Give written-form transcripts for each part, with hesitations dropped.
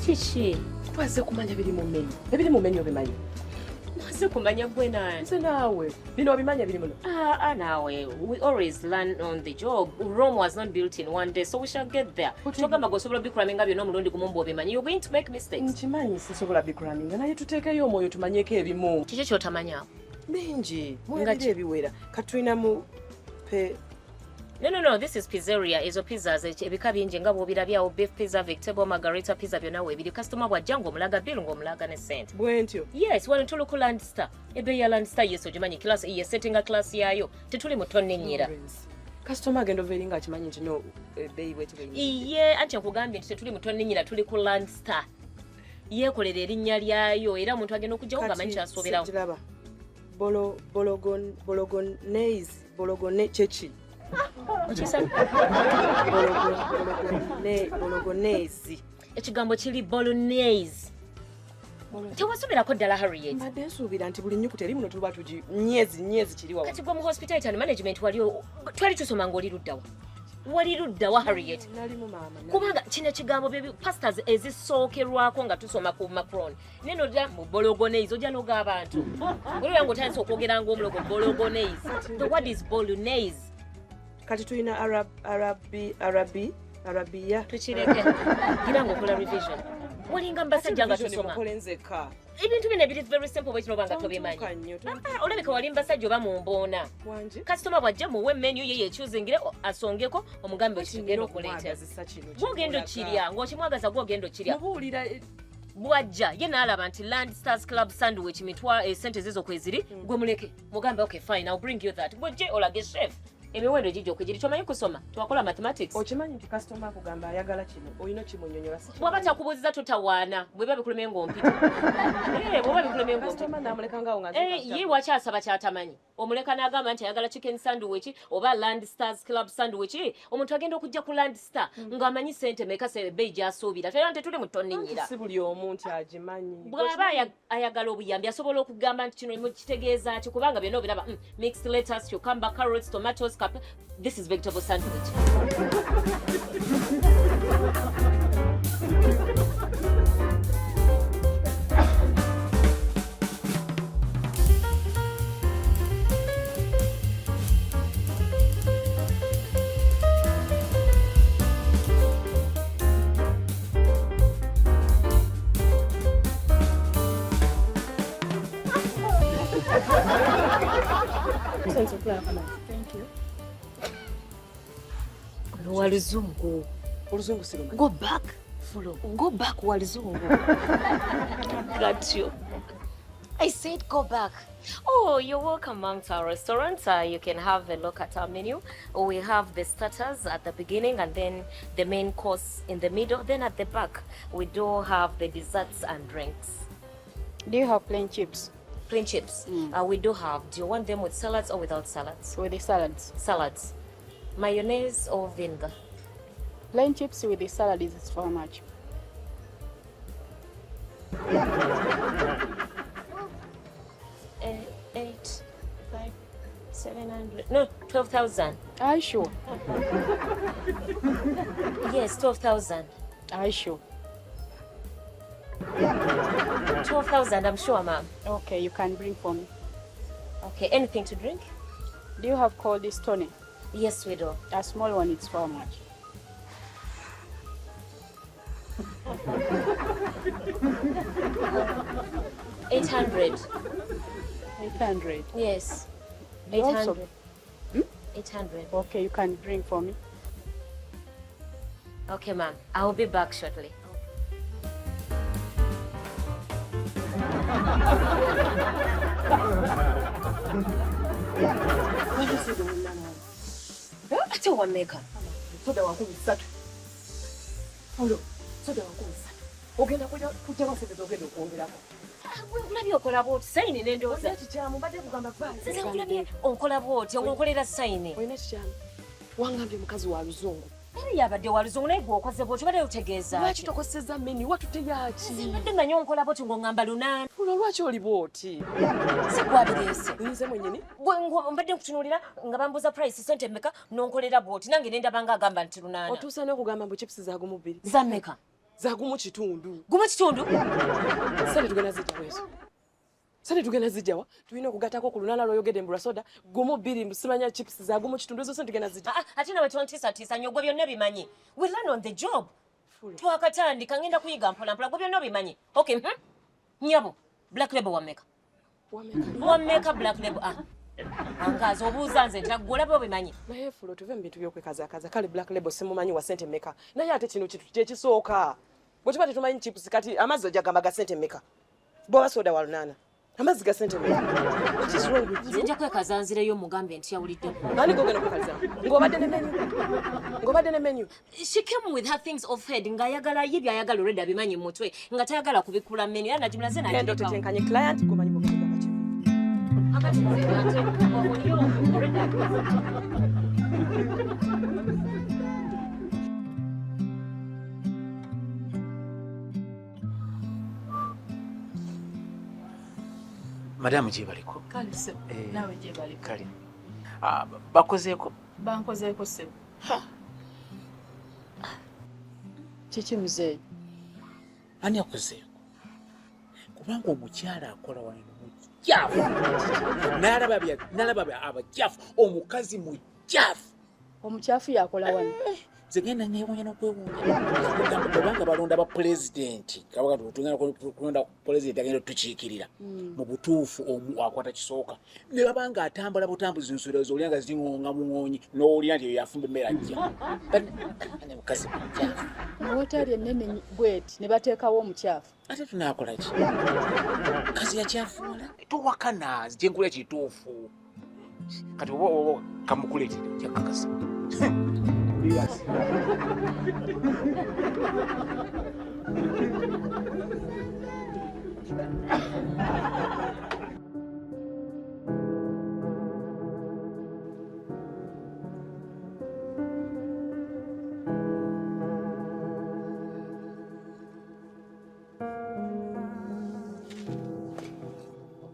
Kiki? Twazze kumanya biri mu menu. Ebiri mu menu obimanyi? Mwaze kumanya gwe nani? Nze naawe. Bino obimanya biri muno? Ah, ah, naawe. We always learn on the job. Rome was not built in one day, so we shall get there. Kyogamba gwe osobola obikulaminga byonna omulundi gumu mbu obimanyi. You're going to make mistakes. Nkimanyi sisobola bikulaminga naye tuteekeyo omwoyo tumanyeko ebimu. Kiki ky'otamanyaako? Bingi. Mwebiri ebiwera. Katulinamu pe No, no, no, this is pizzeria. Ezo pizzas ebika bingi nga bw'obirabyawo beef pizza, vegetable, margarita pizza byonna weebiri. Customer bw'ajja ng'omulaga bill ng'omulaga ne ssente. Bwe ntyo. Yes, wano tuli ku Landstar. Ebbeeyi ya Landstar yes ogimanyi class ye settinga class yaayo. Tetuli mu tonninnyira. Customer agenda ova eri ng'akimanyi nti no ebbeeyi bweti bwe. Iye, anti nkugambye nti tetuli mu tonninnyira tuli ku Landstar. Yeekolera erinnya lyayo era omuntu agenda okujjawo ng'amanyi ky'asuubirawo. Kati bolo bologon bologonese bologone kyeki? Okisa Bologonese. Ekigambo kiri bolognese. Tewasomerako ddala Harriet. Mbadde nsuubira nti buli nnyukuta eri muno tuba tugi nyezi nyezi kiri wawa. Kati gwe mu hospitality and management wali twali tusoma ng'oli luddawa. Wali luddawa Harriet. Nalimu maama. Kubanga kino ekigambo bye pastors ezisookerwako nga tusoma ku Macron. Neno dda mu bologonese ojja n'oga abantu. Olwo ng'otandise okwogera ng'omulogo bologonese. The word is bolognese. Kati tulina Arab Arabi Arabi Arabia. Tukireke. Gira ng'okola revision. Walinga mbasajja nga tusoma. Ebintu bino ebiri very simple bwe kino obanga tobimanyi. Olabika wali mbasajja oba mu mboona. Kasitoma bw'ajja muwe menu ye yekyuzingire asongeko omugambe ekigenda okuleeta. Gw'ogenda okirya ng'okimwagaza gw'ogenda okirya. Bw'ajja ye n'alaba nti Land Stars Club sandwich mitwa sente zizo kweziri gwe muleke mugambe okay fine I'll bring you that. Gw'ojje olage chef. Emiwendo gijja okugiri tomanyi kusoma twakola mathematics. Okimanyi nti kasitoma akugamba ayagala kino olina kimunyonyola si bw'aba takubuuziza totawaana bweba bikulumye ng'ompita. Bw'oba bikulumye ng'ompita. Kasitoma n'amuleka ng'awo nga ye wakyasaba ky'atamanyi. Omuleka n'agamba nti ayagala chicken sandwich oba Land Stars Club sandwich. Omuntu agenda okujja ku Land Star ng'amanyi ssente meka ebbeeyi gy'asuubira. Era tetuli mu tonninnyira. Si buli omu nti agimanyi. Bw'aba ayagala obuyambi asobola okugamba nti kino kitegeeza ki kubanga byonna obiraba mixed lettuce, cucumber, carrots, tomatoes, this is vegetable sandwich. Thank you. Waluzungu. Oluzungu sirumanyi. Go back. Follow. Go back waluzungu. Got you. I said go back. Oh, you're welcome, ma'am, to our restaurant. You can have a look at our menu. We have the starters at the beginning and then the main course in the middle. Then at the back, we do have the desserts and drinks. Do you have plain chips? Plain chips? We do have. Do you want them with salads or without salads? With the salads. Salads. Mayonnaise or vinegar? Plain chips with the salad is for how much? 8, 5, 700. No, 12,000. Are you sure? Yes, 12,000. Are you sure? 12,000, I'm sure, ma'am. Okay, you can bring for me. Okay, anything to drink? Do you have cold stone? Yes, we do. A small one, it's for how much? 800. 800? Yes. 800. 800. Okay, you can bring for me. Okay, ma'am. I will be back shortly. Ate wameka? Soda wa 13. Paulo, soda wa 13. Ogenda kujja wasente ogenda okwongerako. Nkulabye okola bw'oti sayini n'endowooza. Olina kikyamu mbadde kugamba bbali. Nze nkulabye okola bw'oti onkolera sayini. Olina kikyamu. Wangambye mukazi wa luzungu. Era yabadde wa luzungu naye gwe okoze bw'oti obadde otegeeza ki? Lwaki tokosezza menu watudde yaaki? Nze mbadde mmanyi onkola bw'oti ng'oŋŋamba 8. Olwo lwaki oli bw'oti? Si gwabireese. Nze mwennyini. Gwe mbadde nkutunuulira nga bambuuza price sente mmeka n'onkolera bw'oti nange ne ndaba ng'agamba nti 8. Otuusa n'okugamba mbu chips za gumu bbiri. Za mmeka? Za gumu kitundu. Gumu kitundu? Sente tugenda zijjawa ezo. Sente tugenda zijjawa. Tulina okugattako ku lunana lw'oyogedde mbu lwa soda, gumu bbiri mbu simanya chips za gumu kitundu ezo sente tugenda zijja. Ate nawe tontiisatiisa nnyo gwe byonna bimanyi. We learn on the job. Twakatandika ngenda kuyiga mpola mpola gwe byonna obimanyi. Okay, Nyabo, Black Label wameka? Wameka Black Label? Ankazi obuuza nze nti gwe olaba obimanyi. Naye Fulo tuve mu bintu by'okwekazaakaza. Kale Black Label simumanyi wa sente mmeka. Naye ate kino kintu kyekisooka. Bwe tuba tetumanyi chips kati amazzi ojja gamba ga sente mmeka. Bw'oba soda wa lunaana. Amazzi ga sente mmeka. What is wrong with you? Nze nja kwekaza nzireyo mugambe nti yawulidde. Ani gogenda kwekaliza? Ng'obadde ne menu. Ng'obadde ne menu. She came with her things off head ng'ayagala ye by'ayagala already abimanyi mu mutwe nga tayagala kubikula menu era nagimulaze Genda n'agirekawo. otetenkanye client gw'omanyi bw'ogenda gamba ki. Akati nze ate oli already Madamu gyebaliko. Kale ssebo, naawe gyebaliko. Kale. Bakozeeko? Bankozeeko ssebo. Kiki muzeeyi? Ani akozeeko? Kubanga omukyala akola wano mukyafu. N'alaba abakyafu, omukazi mukyafu. Omukyafu yakola wano. Nze ngenda neewuunya n'okwewuunya. Kubanga balonda ba pulezidenti, tugenda kulonda pulezidenti agenda otukiikirira. Mu butuufu omu akwata kisooka. Ne baba nga atambula butambuzi nsolo z'olya nga ziŋŋonga muŋoonyi n'owulira nti oyo afumba emmere ajja. Ne mukazi mukyafu. Mu woteeri ennene bw'eti ne bateekawo omukyafu. Ate tunaakola ki? Mukazi yakyafuula. Towakana kye nkulya kituufu. Kati oba kamukuleetere ojja kukakasa. Yes.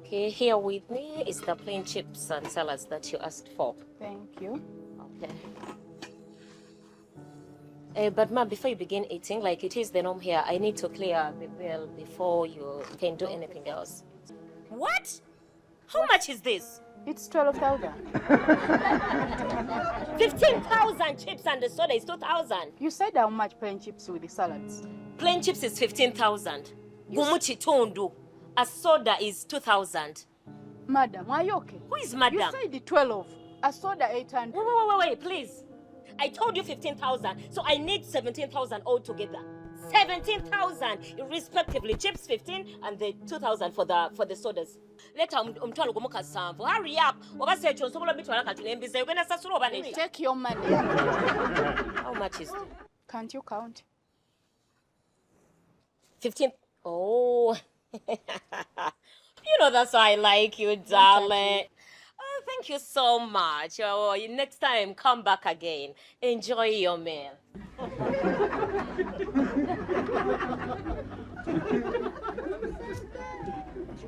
Okay, here with me is the plain chips and salads that you asked for. Thank you. Okay. But ma'am, before you begin eating, like it is the norm here, I need to clear the bill before you can do anything else. What? How much is this? It's 12,000. 15,000 chips and the soda is 2,000. You said how much plain chips with the salads? Plain chips is 15,000. Gumu kitundu. A soda is 2,000. Madam, are you okay? Who is madam? You said 12. A soda 800. Wait, wait, wait, wait, please. I told you 15,000, so I need 17,000 altogether. 17,000 respectively. Chips 15 and the 2,000 for the sodas. Later, umtwalo gumu kasanvu. Hurry up. Oba se ekyo nsobola bitwala kati nembiza. Ogenda sasula oba nedda. Take your money. How much is it? Can't you count? 15. Oh. You know that's why I like you, darling. Oh, thank you so much. Oh, next time, come back again. Enjoy your meal.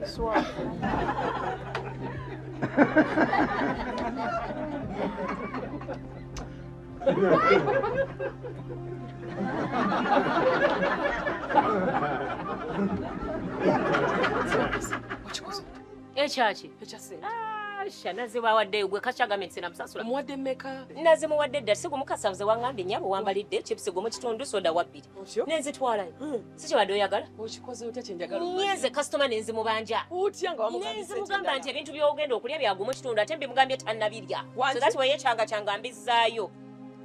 Swap. Ekyaki? Ekya ssente. Sha nazibawadde gwe kakyagambye nti namusasula. Omuwadde mmeka? Nazimuwadde dda si gumu kasanvu ze waŋŋambye nnyabo wambalidde chips gumu kitundu soda wa bbiri. Otyo? Nenzitwalayo. Si kyebadde oyagala? Okikoze otya kye njagala okumanya? Nyenze kasitoma nenzimubanja. Otya nga wamugambye ssente Nenzimugamba endala? nti ebintu by'ogenda okulya bya gumu kitundu ate mbimugambye tannabirya. Wangi? So that way yekyanga mbizzaayo.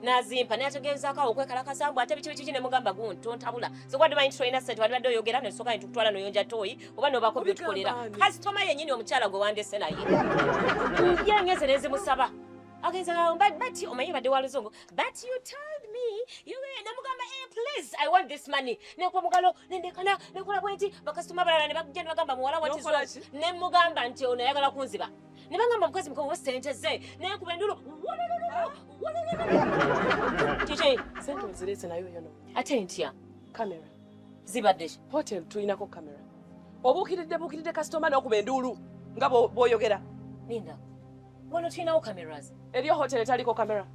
Nazimpa nategeezaako awo okwekalakasa mbu ate biki biki ne mugamba gundi tontabula. So gwadde manyi nti tolina ssente wandibadde oyogera ne tusooka ne tukutwala n'oyonja ttooyi oba n'obaako by'otukolera. Obigamba ani? Kasitoma yennyini omukyala gwe wandese naye. Ye ngeze ne nzimusaba. Agenza ngamba, but omanyi badde wa luzungu. But you told me, you namugamba, eh, please, I want this money. Nekuba mugalo, nendekana, nekola bwe nti, bakasitoma abalala ne bajja ne bagamba muwala what is N'okola wrong? ki? Ne mugamba nti ono ayagala kunziba. Ne bagamba mukazi mukama wa ssente ze. Nekuba enduulu, wolololo, wolololo. Kiki? Ssente ozireese nayo yono. Ate ntya? Kamera. Zibadde ki? Hotel tulinako kamera. Obuukiridde buukiridde kasitoma n'okuba enduulu nga bw'oyogera. Linda. Wano tulinawo cameras. Eriyo hotel etaliko kamera.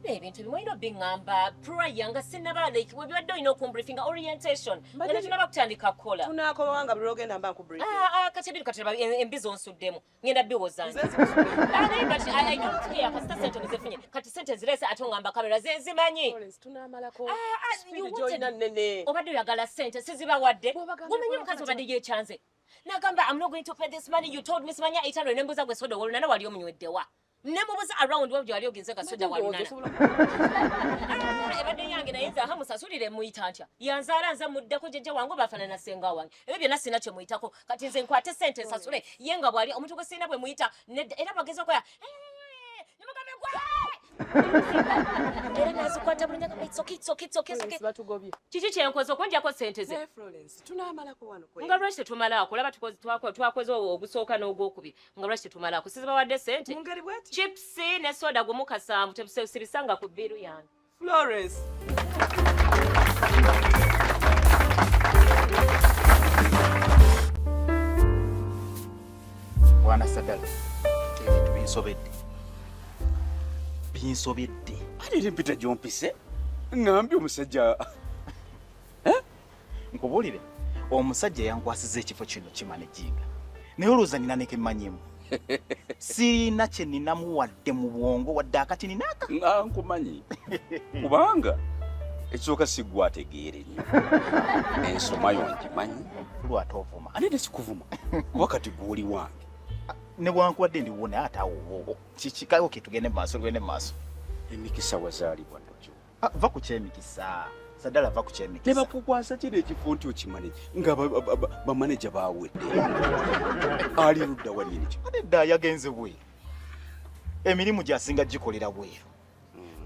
Naye ebintu ebimu olina obiŋŋamba prior nga sinnaba, like webibadde olina okumbriefinga, orientation, nga tetunaba kutandika kukola. Tunaakomawa nga buli lwogenda mba nkubriefing. Ah, ah, kati ebintu kati laba embizi onsuddemu, ngenda biwoza nze. Nze nzikusudde. Ah, naye but I don't care, kasita sente muzifunye. Kati sente zireese ate oŋŋamba kamera ze nzimanyi. Florence, tunaamalako. Ah, ah, Speed you wanted- gy'olina nnene. Obadde oyagala sente sizibawadde. Bw'obagamba Gumenye kola omukazi kati- obadde yeekyanze. Nagamba, "I'm not going to pay this money. You told me simanya 800." Ne mbuuza, "Gwe soda wolunana wali omunyweddewa?" Ne mubuuza around wa gyewali ogenze ga soda Mbadde walunana. ndowooza osobola. Ah, ebadde yange, naye nze aha musasulire muyita ntya? Yanzaala nze muddako, jjajja wange oba afaanana ssenga wange. Ebyo byonna sirina kye muyitako. Kati nze nkwate sente nsasule ye nga bw'ali omuntu gwe sirina bwe muyita nedda. Era bageze okola ne mugambe gwe era nazikwata bulungi, agamba, "It's okay, it's okay, it's okay, it's okay." Florence, batugobye. Kiki kyenkoze okungyako sente ze? Naye Florence, tunaamalako wano kwe. Nga lwaki tetumalaako? Olaba twakoze ogusooka n'ogwokubiri, nga lwaki tetumalaako? Sizibawadde sente? Mu ngeri bweti. Chips ne soda gumu kasanvu sibisanga ku bill yange. Florence. Bwana Sadala, ebintu binsobedde, binsobedde. Ate era empita gyompise ŋŋambye omusajja. Nkubuulire, omusajja yankwasiza ekifo kino kimanaginga, naye olowooza nina nekemmanyimu? Sirina kye ninamu wadde mu bwongo, wadde akati ninaaka. Nga nkumanyi, kubanga ekisooka siggwa ategeere nnyo, ensoma yo ngimanyi. Lwate ovuma. Ate tesikuvuma, kuba kati gwoli wange. Ne bwankuwadde ndiwo, naye ate awo kikikawo ke. Tugende mu maaso, tugende mu maaso. Emikisa wazaalibwa nagyo. Ah, va ku kyemikisa, Sadala, va ku Ne kyemikisa. bakukwasa kino ekifo nti okimane nga bamaneja bawedde, ali ludda wannyini kyo? Ate dda yagenze bweru, emirimu gyasinga gikolera bweru.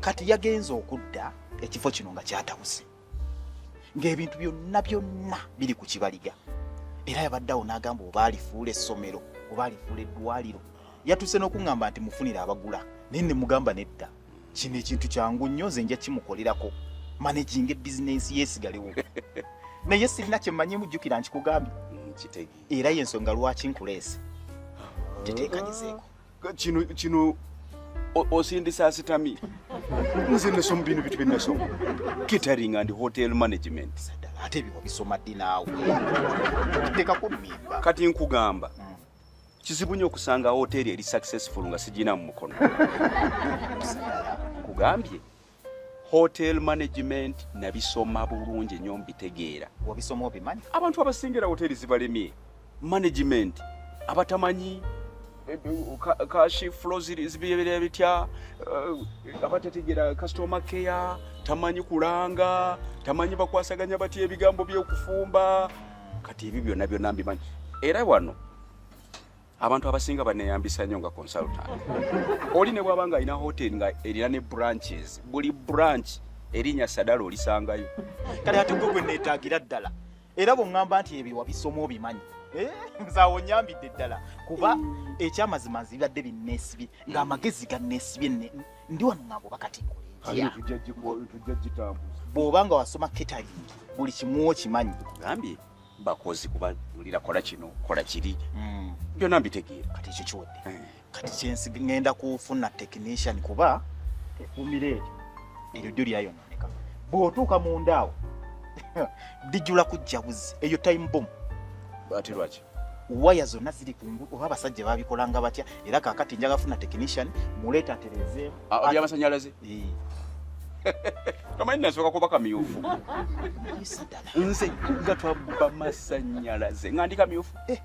Kati yagenze okudda, ekifo kino nga kyatabuse, ng'ebintu byonna byonna biri ku kibaliga. Era yabadde awo n'agamba oba alifuula essomero oba alifuula eddwaliro. Yatuuse n'okuŋŋamba nti mufunire abagula, naye ne mugamba nedda, kino ekintu kyangu nnyo, nze nja kimukolerako, managinga ebizinensi yeesigalewo. Naye sirina kyemmanyi, mujjukira nkikugambye. Nkitegeera. Era yensonga lwaki nkuleese, teteekanyizeeko. Kino kino osindisa asitami. Nze nasoma bino bintu byenasoma, catering and hotel management. Saddala, ate ebyo wabisoma ddi naawe? Tekako mimba. Kati nkugamba, kizibu nnyo okusanga hoteri eri successful nga sigina mu mukono. Nkugambye, hotel management nabisoma bulungi nnyo, mbitegeera. Wabisoma, obimanyi. Abantu abasingira hoteri zibalemye management, abatamanyi cash flow zibeera bitya, abatetegera customer care, tamanyi kulanga, tamanyi bakwasaganya batya ebigambo byokufumba. Kati ebyo byonna byonna mbimanyi, era wano abantu abasinga baneyambisa nnyo nga consultant. Oli ne bwaba nga alina hotel nga erina ne branches, buli branch erinnya Sadala olisangayo. Kale ate gwe gwe neetaagira ddala, era bw'oŋŋamba nti ebyo wabisoma obimanyi, Eh, nze awo nyambidde ddala, kuba ekyamazima nze bibadde binneesibye, ng'amagezi ganneesibye, ndi wano ŋŋamba oba kati nkole ntya? Tujja gitambuza. Bw'oba nga wasoma catering, buli kimu okimanyi. Gambye bakozi kubulira, kola kino, kola kiri, byonna mbitegeera. Kati ekyo kiwedde. Kati kyensi ŋŋenda kufuna technician, kuba effumbiro eryo eryo ddyo lyayonooneka. Bw'otuuka munda awo lijjula kujja buzi, eyo time bomb. Ate lwaki? Waya zonna ziri kungulu, oba abasajja babikolanga batya? Era kakati njaga funa technician, muleeta atereezeemu. Ah, byamasanyalaze? Eh. Tomanyi nasooka kuba kamyufu? Ddala? Nze nga twabba masanyalaze nga ndi kamyufu. Eh.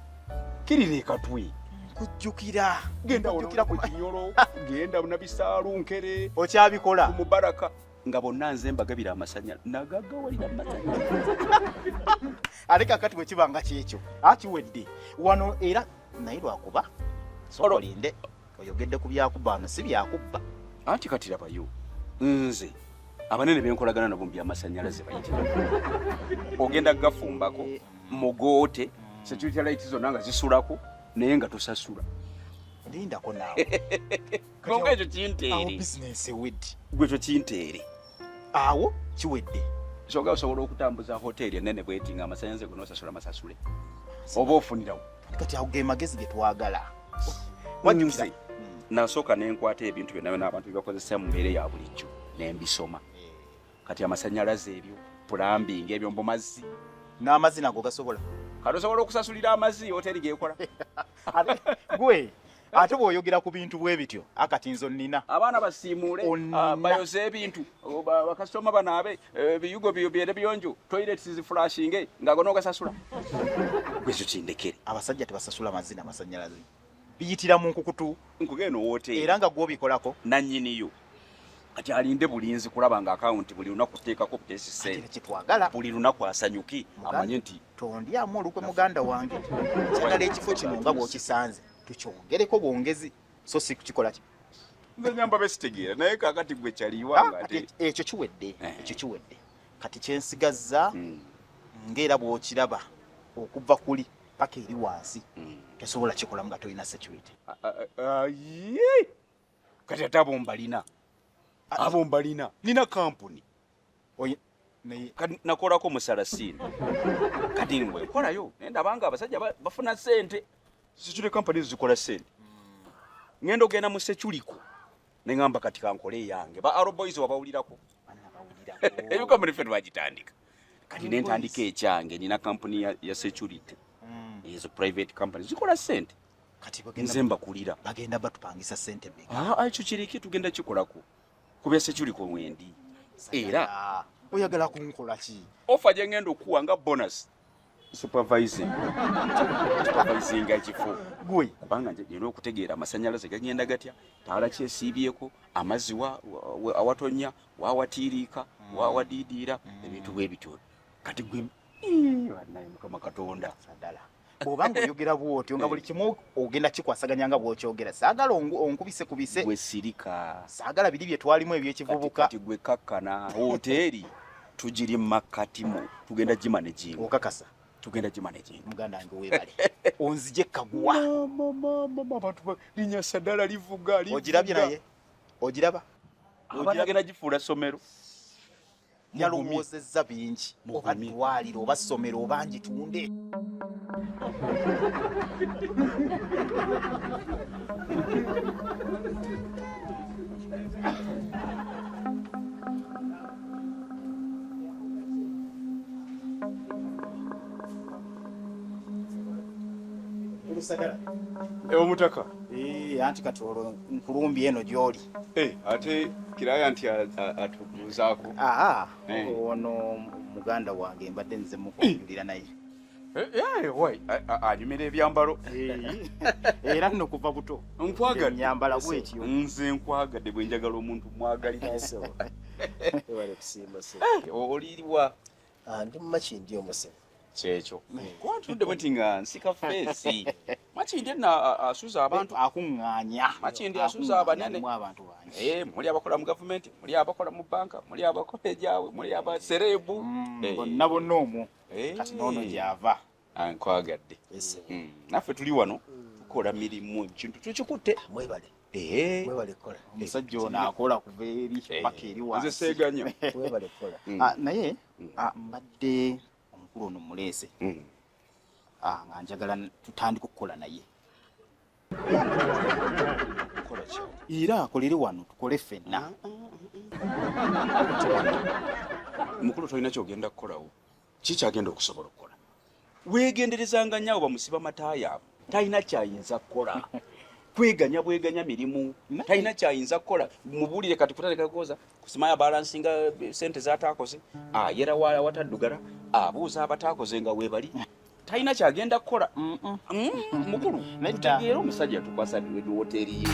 Kirira ekatwe. Nkujjukira. Genda. Nkujjukira. Ku Kinyolo, genda Nabisaalu, Nkere. Okyabikola? Ku Mubaraka, nga bonna nze mbagabira amasanyalaze, nagagawalira amasanyalaze. Ate kakati bwe kiba nga kyekyo, akiwedde wano era, naye lwakuba sooka olinde, oyogedde ku byakubba wano, si byakubba. Anti kati labayo, nze abanene benkolagana nabo mu byamasanyalaze bayitira, ogenda gafumbako mugoote, security light zonna nga zisulako, naye nga tosasula. Lindako naawe. Konga ekyo Awo kinteere. bizinensi ewedde. Gwe ekyo kinteere. Awo kiwedde. Soga osobola okutambuza hoteri enene bweti nga amasanyalaze gonna osasula masasule, oba ofunirawo. Kati awo ge magezi ge twagala. Nze nasooka nenkwata ebintu byonna byonna abantu byebakozesa mu mbeera ya bulijjo. Nembisoma. Kati amasanyalaze ebyo, plumbing ebyo mbu mazzi. N'amazzi nago gasobola. Kati osobola okusasulira amazzi hoteri gekola. Gwe ate bw'oyogera ku bintu bwe bityo akati nzo nnina. Abaana basiimuule, bayoze ebintu, bakasitoma banaabe, ebiyugo byere biyonjo, toilets ziflashinge nga gono ogasasula. Gwe ekyo kindekere. Abasajja tebasasula mazzi n'amasannyalaze. Biyitira mu nkukutu. Nkugenda woteeri. Era nga gw'obikolako. Nannyiniyo. Kati alinde bulinzi kulaba nga akawunti buli lunaku tuteekako buteesi ssente. Kyetwagala. Buli lunaku asanyuke amanye nti tondyamu olukwe muganda wange. Njagala ekifo kino nga bw'okisanze tukyongereko bwongezi so si kukikola ki. Nze nyamba besitegeera naye kaakati gwe kyaliwa nga ate. Ekyo kiwedde, ekyo kiwedde. Kati kye nsigazza ng'era bw'okiraba okuva kuli paka eri wansi tosobola kikolamu nga tolina security. Kati ate abo mbalina. Abo mbalina. Nina kampuni. Kati nakolako musalasiini. Kati ngwe nkolayo naye ndabanga abasajja bafuna ssente. Security company zikola ssente. Ngenda ogenda mu seculiko ne ngamba kati kankole eyange. Ba Arrow Boys wabawulirako. Eyo company ffe twagitandika. Kati ne ntandika ekyange, nina kampuni ya security. Ezo private company zikola ssente. Kati nze mbakulira. Bagenda batupangisa ssente mmeka? Ekyo kireke tugenda kikolako. Ku bya security mwendi. Era oyagala kunkola ki? Ofa gye ngenda okuwa nga bonus supervising. Supervising ekifo. Gwe kubanga nze nina okutegeera amasannyalaze gagenda gatya, taala kyesiibyeko, amazzi awatonya, wawatiiriika, wawadiidiira, ebintu bwe bityo. Kati gwe bannaye Mukama Katonda. Sadala. Bw'obanga oyogera bw'otyo nga buli kimu ogenda kikwasaganya nga bw'okyogera. Saagala onkubise kubise. Gwe sirika. Saagala biri bye twalimu eby'ekivubuka. Kati gwe kakkana. Hoteeri tugiri mu makkati mu tugenda gimanejinga. Okakasa. Tugenda gimanejinga. Muganda wange weebale. Onzije kaguwa. Mama, mama, abantu linnya Sadala livuga, livuga. Ogirabye naye? Ogiraba? Abaana bagenda gifuula ssomero. Yalowoozezza bingi. Oba ddwaliro, oba ssomero, oba ngitunde. Omutaka. Anti kati olwo nkulumbi eno gy'oli. Ate kiraya nti atubuuzaako. Ono muganda wange mbadde nze mukunjulira naye. Anyumira ebyambalo. Era nno kuva buto. Nkwagadde. Nyambala bwetyo. Nze nkwagadde bwe njagala omuntu mwagalira. Oliwa? Ndi mu Makindye omusebe. Kyekyo. Kuba ntudde bwe nti nga nsika feesi. Makindye nno asuza abantu. Akuŋŋaanya. Makindye asuza abanene. Mulimu abantu bangi. Muli abakola mu gavumenti, muli abakola mu banka, muli abakola egyabwe, muli abasereebu. Bonna bonna omwo. Kati n'ono gy'ava. Nkwagadde. Naffe tuli wano tukola mirimu kintu tukikutte. Mwebale. Mwebale kukola. Omusajja ono akola kuva eri paka eri wansi. Nze seeganya. Mwebale kukola. Naye mbadde omukulu ono muleese. Nga njagala tutandike okukola naye. Era akolere wano tukole ffenna. Mukulu tolina ky'ogenda kukolawo. Ki ky'agenda okusobola okukola? Weegenderezanga nnyo abo bamusiba mataaya abo. Talina ky'ayinza kukola. Kweganya bweganya mirimu. Talina ky'ayinza kukola. Mubuulire kati kutandika kukoza. Kusimaya balansinga ssente z'ataakoze. Ayera wataddugala. Abuuza abataakoze nga weebali. Talina ky'agenda kukola. Mukulu, tutegeere omusajja tukwasa woteeri ye.